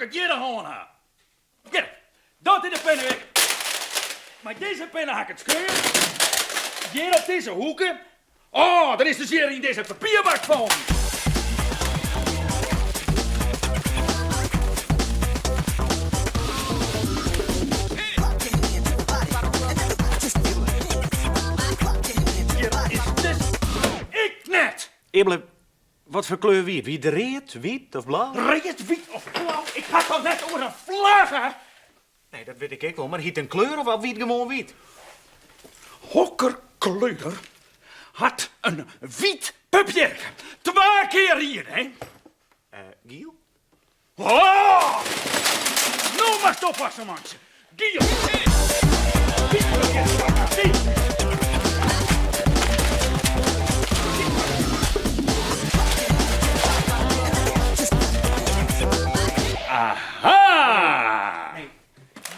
dat ik it hjir hân ha. Hjir, dat is de pinne. Mei dizze pinne ha ik it skreaun. Hjir op dizze hoeke. Oh, dan is dus hjir yn dizze papierbak fallen. Hjir is dus ek net. Eble, Wat foar kleur wie it? Wie it read, wyt of blau? Read, wyt of blau? Ik ha it toch net oer in flagge? Nee, dat wit ik ek wol, mar hie it in kleur of wie it gewoan wyt? Hokker kleur hat in wyt papierke? Twa kear riede, hè? Giel? Oh! No moatst oppasse, mantsje. Giel. Wyt papierke. Wyt. Aha!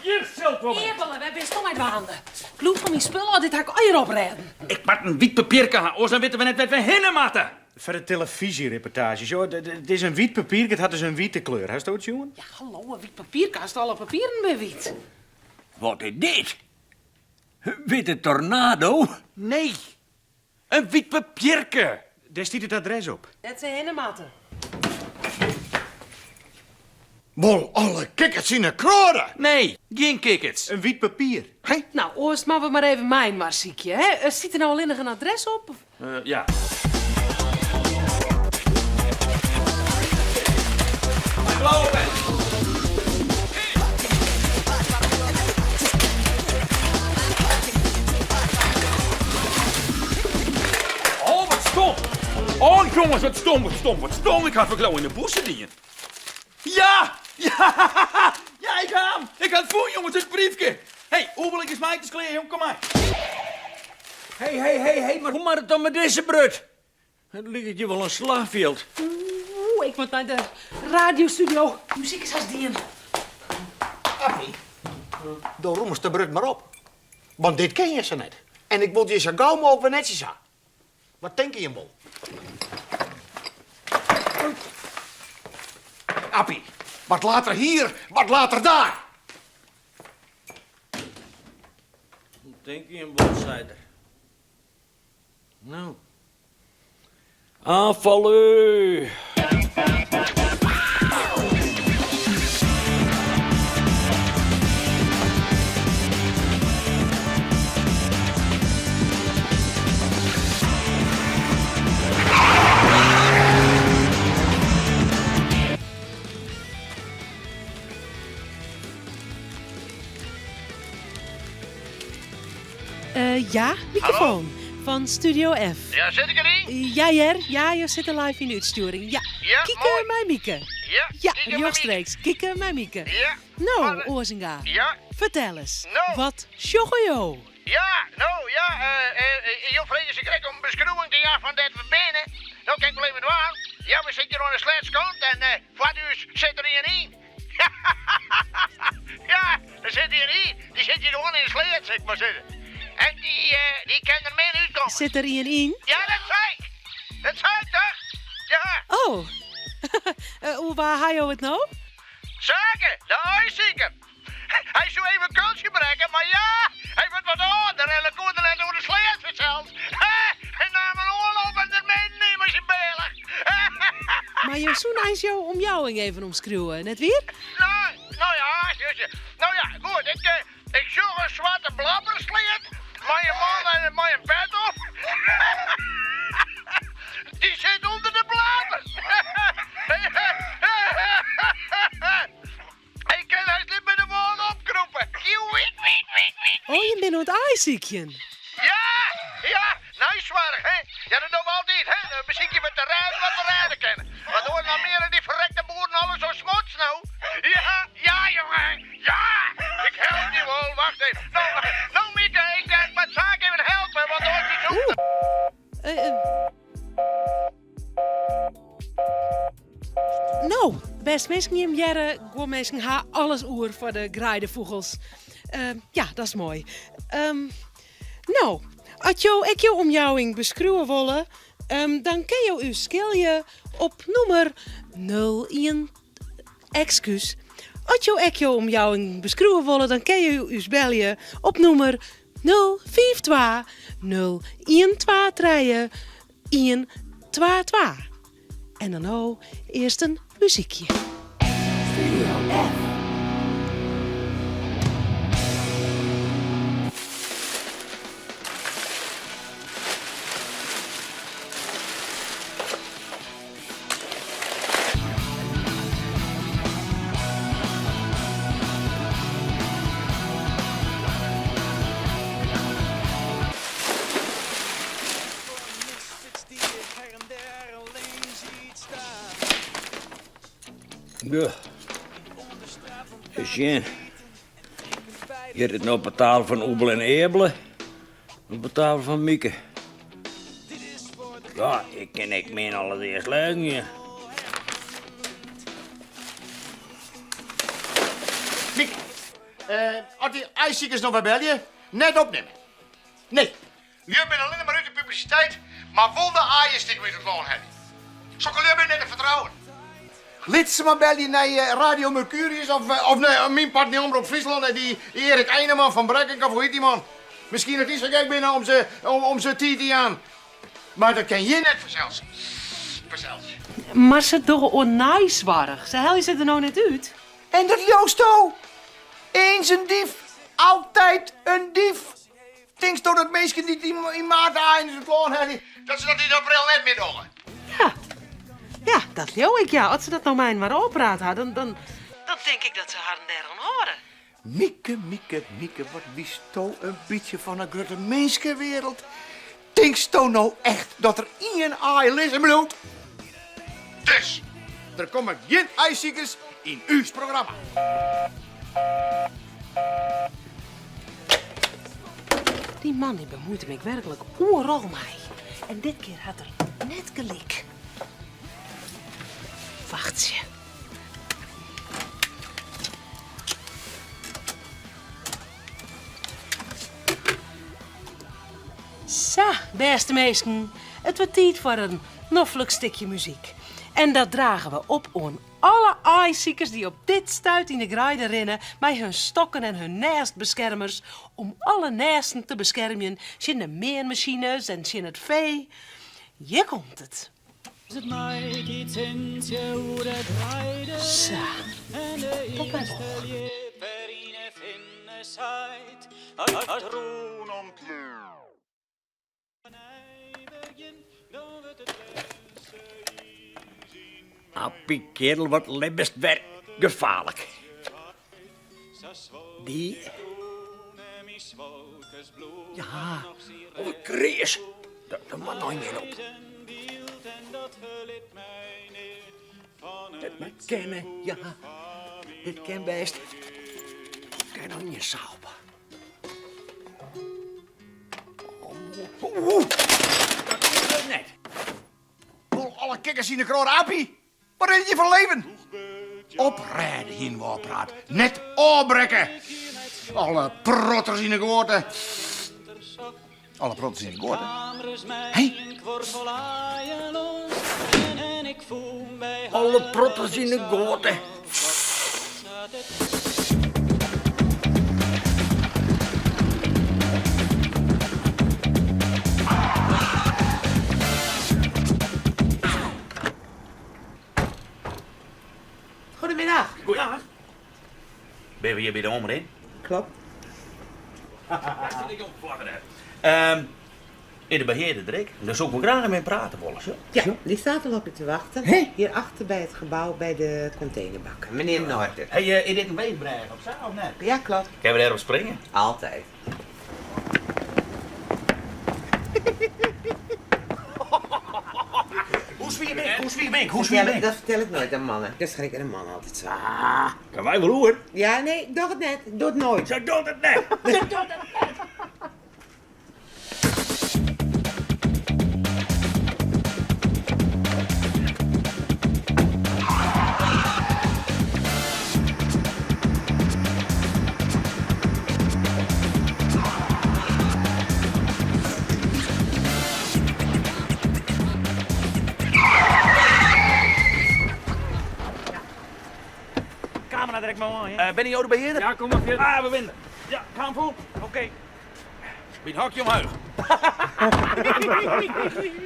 Hjir sil it wol wêze. Eabele, wêr bist no mei dwaande? Bliuw fan myn spul ôf, dit ha ik allegear oprêden. Ik moat in wyt papierke ha, oars dan witte we net wêr't we hinne moatte. Foar de telefyzjereportaazjes, joh. It is in wyt papierke, it hat dus in wite kleur. Hasto it sjoen? Ja, hallo, in wyt papierke, hast alle papieren binne wyt. Wat is dit? Wite tornado? Nee, in wyt papierke. Dêr stiet it adres op. Dêr't se hinne moatte. Wol alle kikkerts yn 'e kroade! Nee, gjin kikkerts. In wyt papier. Hè? No, oars moatte we mar even mei-inoar sykje, hè? Stiet der no allinnich in adres op? Ja. Mei blauwe pen. Oh, wat stom! Oh, jonges, wat stom, wat stom, wat stom. Ik ha it gau yn 'e bûse dien. Ja! Ja! Ja, ik ha him! Ik ha it fûn, jonges, it briefke! Hé, Oebel, ik is mei, it is klear, jong, kom mei. Hé, hé, hé, hé, mar hoe moat it dan mei dizze brut? It liket hjir wol in slachfjild. Oeh, ik moat nei de radiostudio. Muzyk is hast dien. Appie, do rûmest de brut mar op. Want dit ken je sa net. En ik wol it hjir sa gau mooglik wer netsjes ha. Wat tinke jim wol? Appie, wat later hier, wat later daar. Tinke jim wol, seit er. No. Aanvallen! Ja, microfoon fan Studio F. Ja, sit ik deryn? Ja hear, ja, jo sitte live yn de útstjoering. Ja, Ja, Kieke moai. mei Mieke. Ja, Ja, Kieke mei rjochtstreeks, Kieke mei Mieke. Ja. No, Maar, Oazinga, Ja. fertel ris, No. wat sjogge jo? Ja, no, ja, jo freegje sakrekt om in beskriuwing te jaan fan dêr't we binne. No kin ik wol even dwaan. Ja, we sitte hjir oan de sleatskant en foar ús sit der ien yn. Ja, der sit ien yn. Dy sit hjir gewoan yn de sleat, sil ik mar sizze. En dy, dy kin der min útkomme. Sit der ien yn? Ja, dat sei ik. Dat sei ik toch? Ja. Oh, oer wa ha jo it no? Sake, de aaisiker. Hy soe even in kultsje brekke, mar ja, hy wurdt wat âlder en dan koe er net oer de sleat fansels. Hy naam in oanloop en der middenyn mei syn bealch. Mar jo soene eins jo omjouwing even omskriuwe, net wier? No, no ja, justje. No ja, goed, ik, ik sjoch in swarte blabbersleat mei in man mei in pet op. Dy sit ûnder de blabber. Hy kin hast net by de wâl opkrûpe. Oh, jim binne oan it aaisykjen. Ja, ja, neisoarch, hè. Ja, dat dogge we altyd, hè. Dan besykje we te rêden wat we rêde kinne. Want oars dan meane dy ferrekte boeren alles oan smots no. Ja, ja, jonge, ja! Ik help dy wol, wacht even. No, no Mieke, ik moat Sake even helpe, want oars is Oeh. No, bêste minsken, jim hearre, guon minsken ha alles oer foar de greidefûgels. Ja, dat is moai. No, as jo ek jo omjouwing beskriuwe wolle, dan kinne jo ús skilje op nûmer nul ien, ekskús. As jo ek jo omjouwing beskriuwe wolle, dan kinne jo ús belje op nûmer 052 0123 122. En dan no earst in muzykje. Ja. Eens sjen. Hjir it no op 'e tafel fan Oebele en Eabele. Op 'e tafel fan Mieke. Ja, ik kin ek min alles earst lêzen gean. Mieke, as dy aaisikers no wer belje, net opnimme. Nee, lju binne allinne mar út de publisiteit, mar wol de aaien stikem út it lân helje. Sokke lju binne net te fertrouwen. Lit se mar belje nei Radio Mercurius of, of nei myn part nei Omrop Fryslân, nei dy Erik Eineman fan Brekkenk of hoe hjit dy man. Miskien dat dy sa gek binne om se, om se tiid te jaan. Mar dat kin hjir net fansels. Fansels. Mar se dogge oan neisoarch. Se helje se der no net út. En dat leausto? Eens een dief, altijd een dief. Tinksto dat minsken dy't yn maart de aaien út it lân helje, dat se dat yn april net mear dogge? Ja, ja, dat leau ik, ja. As se dat no mei-inoar ôfpraat ha, dan, dan tink ik dat se harren dêroan hâlde. Mieke, Mieke, Mieke, wat witsto in bytsje fan 'e grutte minskewereld. Tinksto no echt dat der ien aai lizzen bliuwt? Dus, der komme gjin aaisikers yn ús programma. Dy man dy bemuoit him ek werklik oeral mei. En dit kear hat er net gelyk. Wachtsje. Sa, bêste minsken, it wurdt tiid foar in noflik stikje muzyk. En dat drage we op oan alle aaisikers dy't op dit stuit yn de greide rinne mei hun stokken en hun nêstbeskermers om alle nêsten te beskermjen tsjin de meanmasines en tsjin it fee. Hjir komt it. Sa, dat mei wol. Appie kerel, wat libbest wer gefaarlik. Dy. Ja, oh, kreas. Dat moat noch ien op. Dat moat kinne, ja. Dit kin bêst. Dêr noch ien sa op. Oeh, dat net. Wol alle kikkers yn de kroade, Appie. Wat is je fan leven? Oprêde hiene we ôfpraat, net ôfbrekke. Alle protters yn de goate. Alle protters yn de goate. Hé? Alle protters yn de goate. Goedemiddag. Goeiedag. Binne we hjir by de Omrin? Klopt. Is de behearder der ek? Dêr soe ik wol graach mei prate wolle. Sjo. Ja, dy staat al op je te wachten. Hierachter by it gebou by de containerbakken. Menear Noorder. Hey, is dit in weefbrêge of sa of net? Ja, klopt. Kinne we dêrop springe? Altyd. Hoe swier bin ik? Hoe swier bin ik? Hoe swier bin ik? Dat fertel ik noait oan mannen. Dat schrikke de mannen altyd sa. Kan wy wol oer? Ja, nee, doch it net. Doch it noait. Se docht it net. Se docht it net. direkt mar oan, ja. Binne jo de behearder? Ja, kom mar fierder. Ah, we binne der. Ja, ik ha 'm fûn. Oké. By it hokje omheech.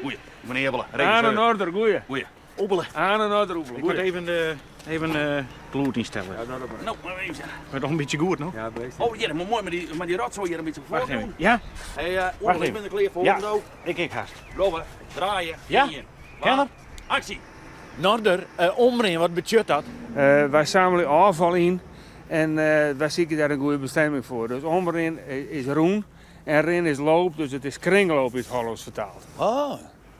Goeie, menear Oebele, Aan regisseur. en order, goeie. Goeie. Oebele. Aan en order, Oebele. Ik moet even de even eh gloed instellen. Nou, maar even zeggen. Maar toch een beetje goed, no? Ja, best. Oh, hier, maar mooi met die rotzooi hier een beetje voor Wacht even. doen. Ja? Hey, Wacht Oebele, ik even. ben er klaar voor. Ja. Zo. Ik haast. Robben, draaien. Ja? Hier. Kenner? Actie. Norder, omrin, wat betekent dat? Wij zamelen afval in en wij zoeken daar een goede bestemming voor. Dus omrin is roen en rin is loop, dus het is kringloop in het Hollands vertaald. Oh,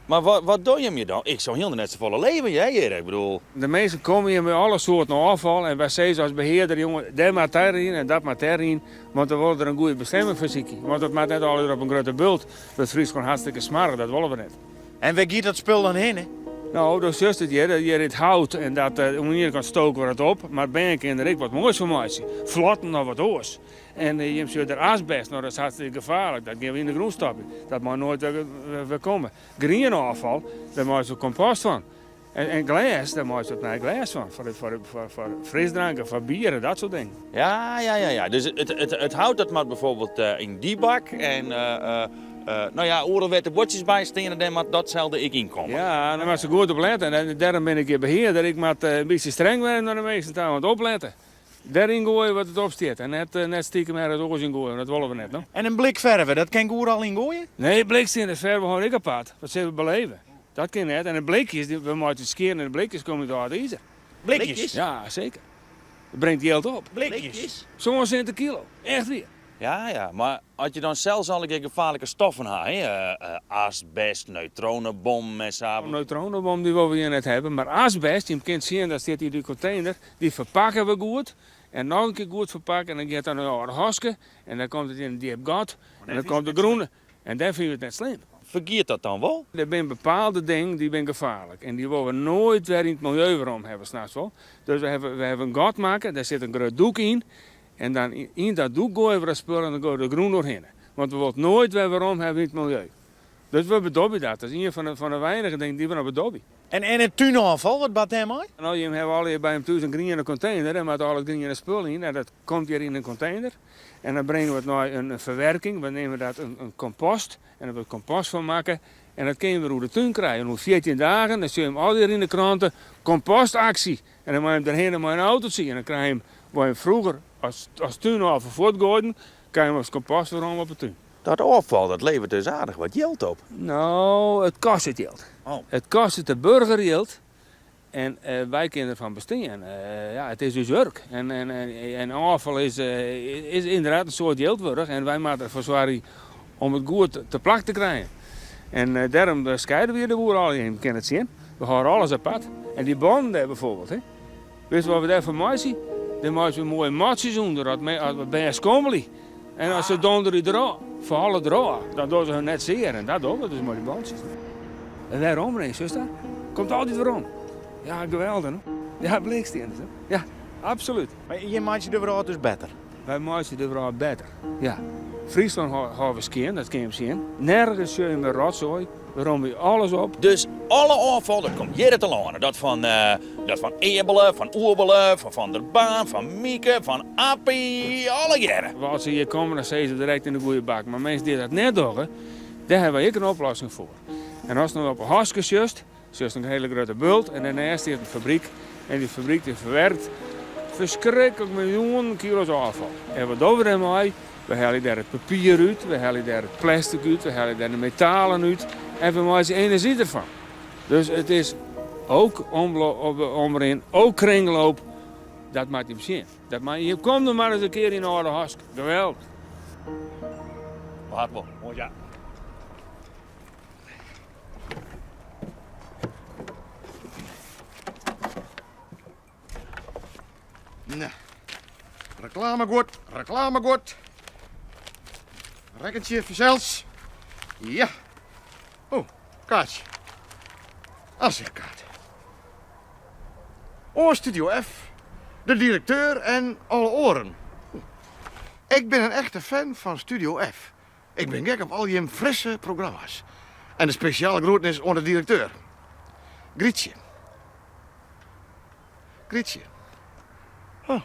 maar wat doe je hem je dan? Ik zou heel net zo volle leven, jij hier. Ik bedoel... De mensen komen hier met alle soorten afval en wij zeggen als beheerder, jongen, daar maar daarin en dat maar daarin, want dan wordt er een goede bestemming voor zieken. Want dat maakt net al op een grote bult. Dat vriest gewoon hartstikke smarig, dat willen we net. En waar gaat dat spul dan heen, hè? Nou, dat is juist het hier, hier het hout en dat om hier kan stoken we het op, maar ben ik er ik wat moois van maken. Vlotten nog wat oors. En je ziet er asbest, nou dat is hartstikke gevaarlijk, dat gaan we in de grond stoppen. Dat mag nooit weer komen. Green afval, daar maken ze compost van. En glas, daar maken ze het naar glas van. Voor frisdranken, voor bieren, dat soort dingen. Ja, ja, ja, ja. Dus het hout dat moet bijvoorbeeld in die bak en nou ja, oren werd de bordjes bij staan en maar datzelfde ik inkomen. Ja, daar moet ze goed op letten. En daarom ben ik hier beheerder. Ik moet een beetje streng worden naar de meesten daar, want opletten. Daarin gooien wat het opsteekt. En net stiekem er het oors in gooien, dat willen we net, no? En een blik verven, dat kan ik al in gooien? Nee, bliksteen, dat verven hoor ik apart. Dat zullen we beleven. Dat kan net. En de blikjes, we moeten scheren en de blikjes komen uit de ijzer. Blikjes? Ja, zeker. Dat brengt geld op. Blikjes? Zo'n cent een kilo. Echt weer. Ja, ja, maar had je dan zelfs al een keer gevaarlijke stoffen had, hè? Asbest, neutronenbom en zo. Een neutronenbom die willen we hier net hebben, maar asbest, je kunt zien, daar zit hier die container, die verpakken we goed. En nog een keer goed verpakken en dan gaat dat naar een hoske en dan komt het in een diep gat en dan komt de groene. En daar vinden we het net slim. Vergeet dat dan wel? Er zijn bepaalde dingen die zijn gevaarlijk en die willen we nooit weer in het milieu weer om hebben, snap je wel? Dus we hebben een gat maken, daar zit een groot doek in. En dan in dat doek gooien we dat spul en dan gooien we de groen doorheen. Want we willen nooit weer waarom hebben in het milieu. Dus we bedobben dat. Dat is een van de weinige dingen die we nog bedobben. En het tuinafval, wat bad daar mee? Nou, je hebt al hier bij hem thuis een groene container en met al het groene spul in. En dat komt hier in een container. En dan brengen we het naar een verwerking. We nemen dat een compost en daar we compost van maken. En dat kunnen we door de tuin krijgen. En hoe 14 dagen, dan zie je hem al hier in de kranten, compostactie. En dan moet je hem erheen met een auto zien. En dan krijg je hem, waar je hem vroeger als tuinafval voortgooiden, kan je hem als compost weer om op de tuin. Dat afval, dat levert dus aardig wat geld op. Nou, het kost het geld. Oh. Het kost het de burger geld. En wij kunnen ervan bestaan. Ja, het is dus werk. En afval is inderdaad een soort geldwerk. En wij moeten ervoor zorgen om het goed te plak te krijgen. En daarom scheiden we de boer al in. Je kan het zien. We houden alles apart. En die bomen daar bijvoorbeeld. Hè. Weet je wat we daarvoor maken? Daar maken we mooie matjes onder, dat me-, dat bij Skommelie. En als ze donderen erop, vallen erop, dan doen ze hun net zeer. En dat doen we dus maar die bandjes. En waarom, nee, zuster? Komt altijd weer om. Ja, geweldig, hè? Ja, bliksteen, hè? Ja, absoluut. Maar je maakt je de vrouw dus beter? Wij maken de vrouw beter, ja. Friesland houden we skin, dat kun je zien. Nergens zul je meer rotzooi. We rommen alles op. Dus alle afval, dat komt hier te landen. Dat van Ebelen, van Oerbelen, van Van der Baan, van Mieke, van Appie, alle jaren. Als ze hier komen, dan zijn ze direct in de goede bak. Maar mensen die dat net doen, daar hebben wij ook een oplossing voor. En als het nog op een haske just, just een hele grote bult. En daarnaast zit een fabriek. En die fabriek die verwerkt verschrikkelijk miljoenen kilo's afval. En wat doen we daarmee? We halen daar het papier uit, we halen daar het plastic uit, we halen daar de metalen uit. En we maken energie ervan. Dus het is ook omrin, ook kringloop. Dat maakt hem zin. Dat maakt, je komt er maar eens een keer in orde hask. Geweldig. Laat wel. Mooi, ja. Nou, reclamegoed, reclamegoed. Rekkentje verzels. Ja. Oh, kaartje. Aanzichtkaart. Oor Studio F, de directeur en alle oren. Ik ben een echte fan van Studio F. Ik ben gek op al je frisse programma's. En de speciale groetnis onder de directeur. Grietje. Grietje. Oh,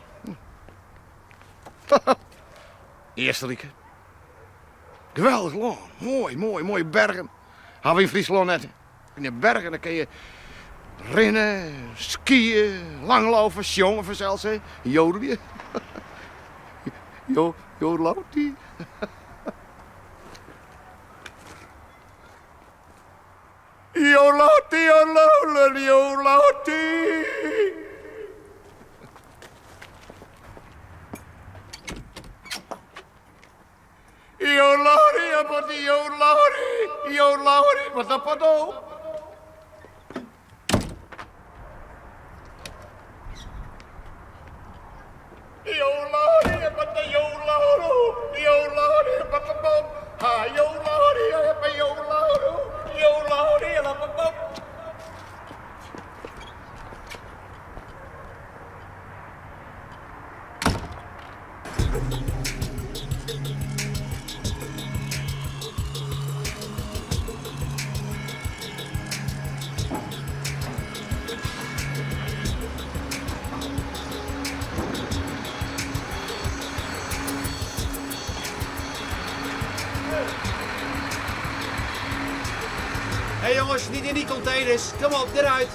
Eastenryk. Geweldich lân. Moai, moai, moaie bergen. Ha we yn Fryslân net. Yn de bergen dan kin je rinne, skye, langlaufe, sjonge fansels, hè. Jodelje. Jo, jodelauti. Jodelauti, jodelauti, jodelauti. Hé jongens, niet in die containers. Kom op, eruit.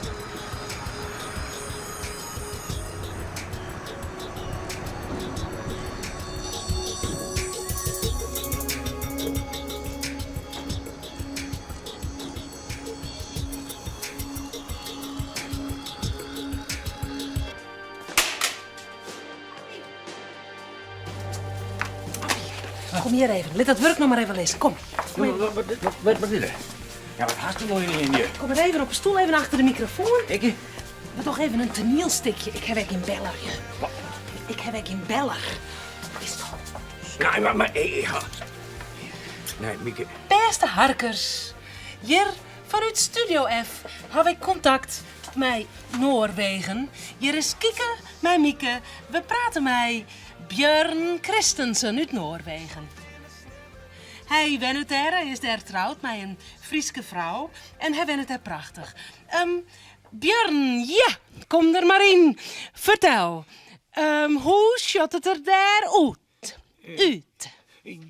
Kom hjir even. Lit dat wurk noch mar even lizzen. Kom. Wat is der? Ja, wat hast der no yn hjir? Kom mar even op 'e stoel, even achter de mikrofoan. Ik? We dogge even in toanielstikje. Ik haw ek gjin beller. Ik haw ek gjin beller. Is toch? Nee, mar, mar, ik, nee, Mieke. Bêste harkers, hjir fanút Studio F haw ik kontakt mei Noarwegen. Hjir is Kieke mei Mieke. We prate mei Björn Christensen út Noarwegen. Hy wennet dêr, hy is dêr troud mei in Fryske frou en hy wennet dêr prachtich. Um, Björn, ja, kom der mar yn. Fertel, um, hoe sjocht it der dêr út? Út.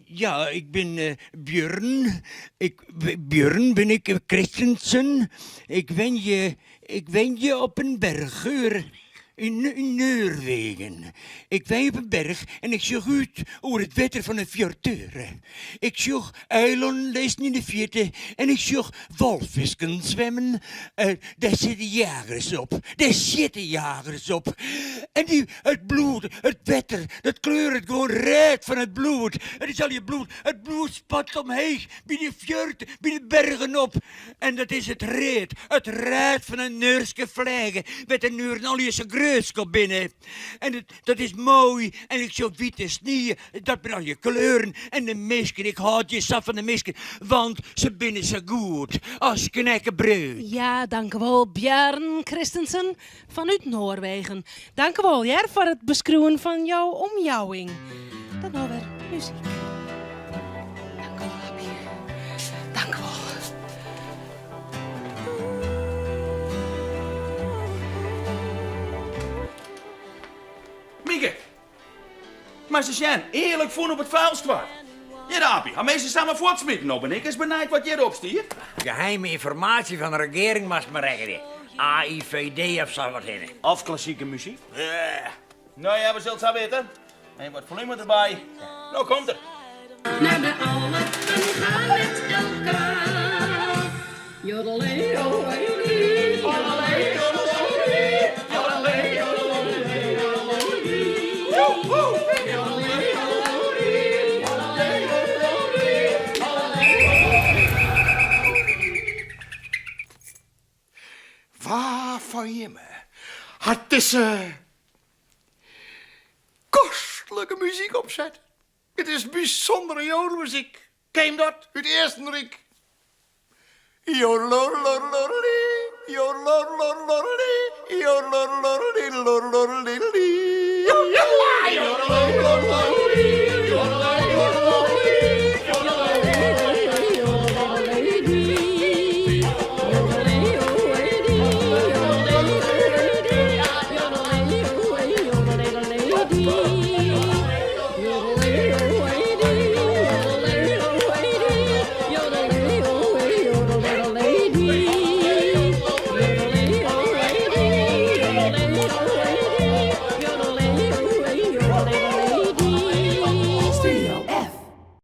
Ja, ik bin eh, Björn. Ik, Björn bin ik, eh, Christensen. Ik wenje, ik wenje op in berch yn Noarwegen. Ik wenje op in berch en ik sjoch út oer it wetter fan de fjord. Ik sjoch eilannen lizzen yn de fierte en ik sjoch walfisken swimmen. Eh, dêr sitte jagers op. Dêr sitte jagers op. En dy, it bloed, it wetter, dat kleuret gewoan read fan it bloed. It is allegear bloed. It bloed spat omheech by de fjord, by de bergen op. En dat is it read, it read fan de Noarske flagge, wêr't de Noaren allegear sa grutsk op binne. En dat, dat is moai. En ik sjoch wite snie, dat binne allegear kleuren. En de minsken, ik hâld hjir sa fan de minsken, want se binne sa goed as knäckebröd. Ja, dankewol Björn Christensen fanút Noarwegen. Dankewol hear foar it beskriuwen fan jo omjouwing. Dan no wer muzyk. Dankewol Appie. Dankewol. Mieke, moatst ris sjen, earlik fûn op it vuilstoart. Hjir Appie, ha minsken samar fuortsmiten. No bin ik ris benijd wat hjirop stiet. Geheime ynformaasje fan de regearing moatst mar rekkenje. AIVD of sa wat hinne. Of klassike muzyk. No ja, we sille it sa witte. En wat volume derby. No komt er. Naar de Alpen gaan met elkaar. Jodelé, jodelé, jodelé, jodelé, jodelé, jodelé, Wa fan jimme hat dizze kostlike muzyk opset? It is bysûndere jodelmuzyk. Ken jim dat út Eastenryk?